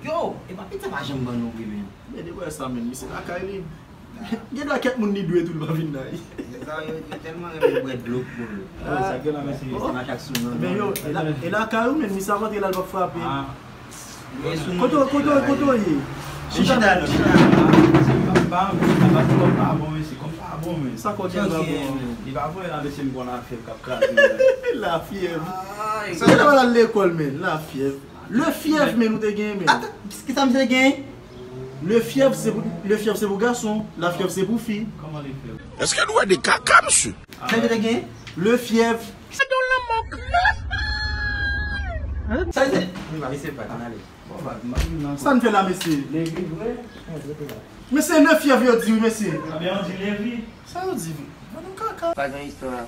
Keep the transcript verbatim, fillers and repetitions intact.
Yo, epa pizza pa janm ban nou vre menm. Men de wè sa menm, misye lakay li. Gen dwa kèk moun li dwe tou li pa vin la. Yo tèlman renmen bwè dlo pou yo. Sa gen la mesye. Misye mache ak sou nan. Men yo, e lakay ou menm, misye ap antre la l p ap frape. Kote kote kote w ye? Chita la, chita la. Mesye, pa anvi sa, paske kòm pa bon mesye, kòm pa bon men. Sa kòm pa bon? Li pa voye la mesye, m konn afè l k ap kraze. Lafyèv. Sa se la pa l al lekòl men, lafyèv. Lefyèv men nou te genyen men. Ata, kisa misye te genyen? Lefyèv se pou, lefyèv se pou gason, lafyèv se pou fi. Kòman lefyèv? Èske nou wè de kaka mesye? Sa misye te genyen? Lefyèv. Sa misye? Wi, pa misye pa kanale. Sa n fè la mesye? Mesye lefyèv yo di wi mesye. Sa yo di wi. Ban nou kaka. Pa gen istwa.